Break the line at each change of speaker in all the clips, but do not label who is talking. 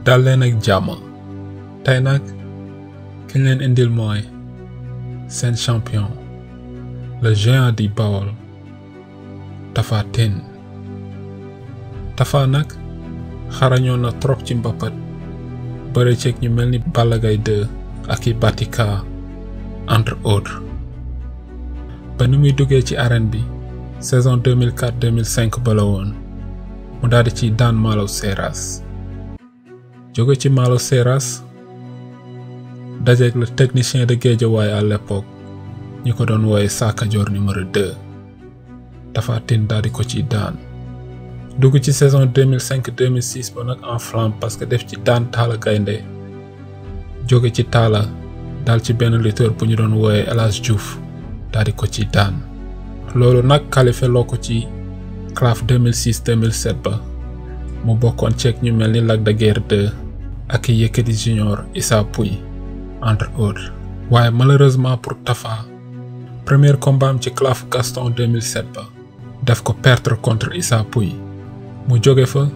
dal leen ak jàmm tey nag ki leen indil mooy seen champion le géant di Bawol Tapha Tine. Tapha nag xarañoon na trop ci mbapat bëre ceeg ñu mel ni Balla Gaye 2 ak i Batika entre autres ba ni muy duggee ci arène bi saison 2004-2005 ba la woon mu daldi ci daan malaw séras jóge ci malaw séras dajeek le technicien de Guédiawaye à l'époque ñi ko doon wooye sacadior numéro 2 Tapha Tine daldi ko ci daan dugg ci saison 2005-2006 ba nag en flamme parce que def ci daan talla gaïndé jóge ci talla dal ci benn lutteur bu ñu doon wooye diouf daldi ko ci daan loolu nag qualifié loo ko ci CLAF 2006-2007 ba mu bokkoon ceeg ñu mel ni Lac de Guiers 2 ak Yékini Jr issa Pouye entre autres waaye malheureusement pour Tapha premier combat am ci CLAF Gaston 2007 ba def ko perdre contre issa Pouye mu jóge fa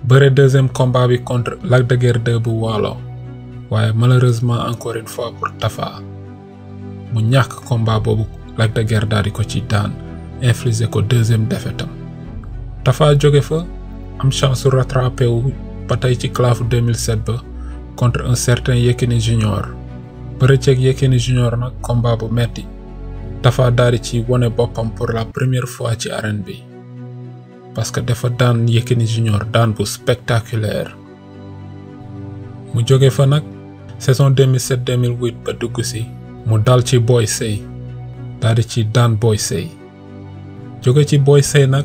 bëre deuxième combat bi contre Lac de Guiers 2 bu Waalo waaye malheureusement encore une fois pour Tapha mu ñàkk combat boobu Lac de Guiers daal di ko ci daan infligé ko deuxième défaite am Tapha jóge fa am chance su rattrapé wu ba tey ci CLAF 2007 ba contre un certain Yékini Jr bëre ceeg Yékini Jr nag combat bu metti Tapha daal di ci wone boppam pour la première fois ci arène bi parce que dafa daan Yékini Jr daan bu spectaculaire mu jóge fa nag saison 2007-2008 ba dugg si mu dal ci Boy Sèye daal di ci daan Boy Sèye jóge ci Boy Sèye nag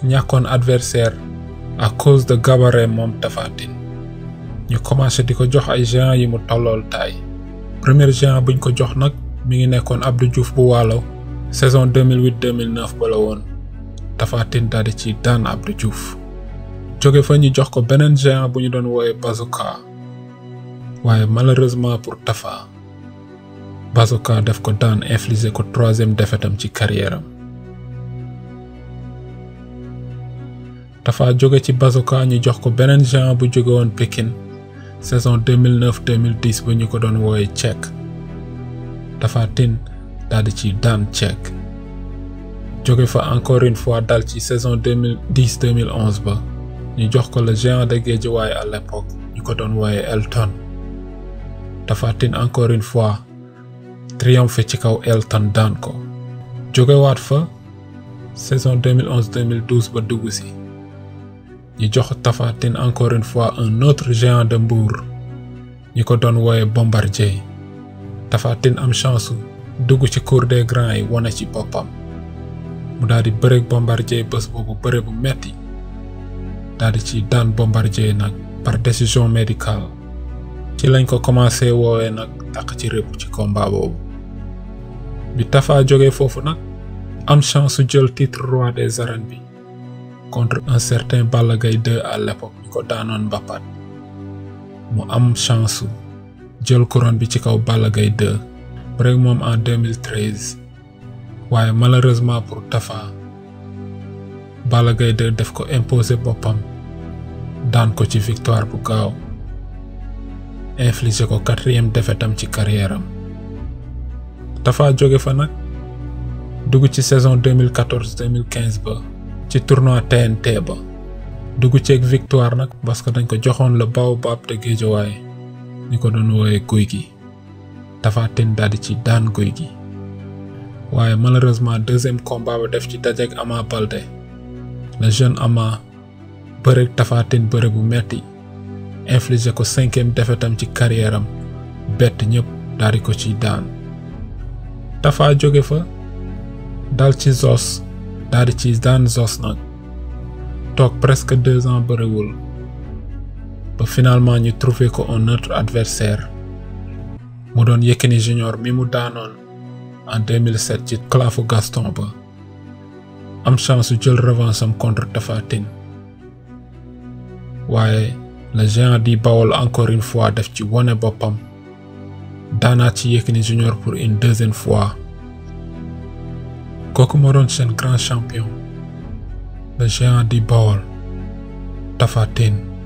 ñàkkoon adversaire à cause de gabarit moom Tapha Tine ñu commencé di ko jox ay géants yi mu tollool taay premier géant buñ ko jox nag mi ngi nekkoon Abdou Diouf bu Waalo saison 2008-2009 ba la woon Tapha Tine daal di ci daan Abdou Diouf jóge fa ñu jox ko beneen géant bu ñu doon wooye bazooka waaye malheureusement pour Tapha bazooka def ko daan infligé ko troisième défaite am ci carrière am Tapha jóge ci bazooka ñu jox ko beneen géant bu jóge woon Pikine saison 2009-2010 ba ñu ko doon wooye thièck Tapha Tine daal di ci daan thièck jóge fa encore une fois dal ci saison 2010-2011 ba ñu jox ko le géant de Guédiawaye à l'époque ñu ko doon wooye elton Tapha Tine encore une fois triomphe ci kaw elton daan ko jógewaat fa saison 2011-2012 ba dugg si ñu jox Tapha Tine encore une fois un autre géant de Mbour ñi ko doon wooye bombardier Tapha Tine am chance dugg ci cour des grands yi wone ci boppam mu daal di bëreeg bombardier bés boobu bëre bu metti daal di ci daan bombardier nag par décision médicale ci lañ ko commencé woowee nag taq ci rëbb ci combat boobu bi Tapha jógee foofu nag am chance su jël titre roi des arènes bi contre un certain Balla Gaye 2 à l'époque ñu ko daanoon mbapat mu am chance su jël couronne bi ci kaw Balla Gaye 2 bëreeg moom en 2013 waaye malheureusement pour Tapha Balla Gaye 2 def ko imposer boppam daan ko ci victoire bu gaaw infligé ko quatrième défaite am ci carrière am Tapha jóge fa nag dugg ci saison 2014-2015 ba ci tournoi TNT ba dugg ceeg victoire nag parce que dañ ko joxoon le baobab de Guédiawaye ñu ko doon wooye guy gi Tapha Tine daldi ci daan guy gi waaye malheureusement deuxième combat ba def ci dajeek Ama Baldé le jeune Ama bëreeg Tapha Tine bëre bu metti infligé ko cinquième défaite am ci carrière am bett ñëpp daldi ko ci daan Tapha jóge fa dal ci Zoss daldi ci daan Zoss nag toog presque 2 ans bërewul ba finalement ñu trouvé ko un autre adversaire mu doon Yékini Jr mi mu daanoon en 2007 ci CLAFu Gaston ba am chance su jël revanche am contre Tapha Tine waaye le géant di Bawol encore une fois def ci wone boppam daanaat ci Yékini Jr pour une deuxième fois kooku moo doon seen grand champion le géant di Bawol Tapha Tine.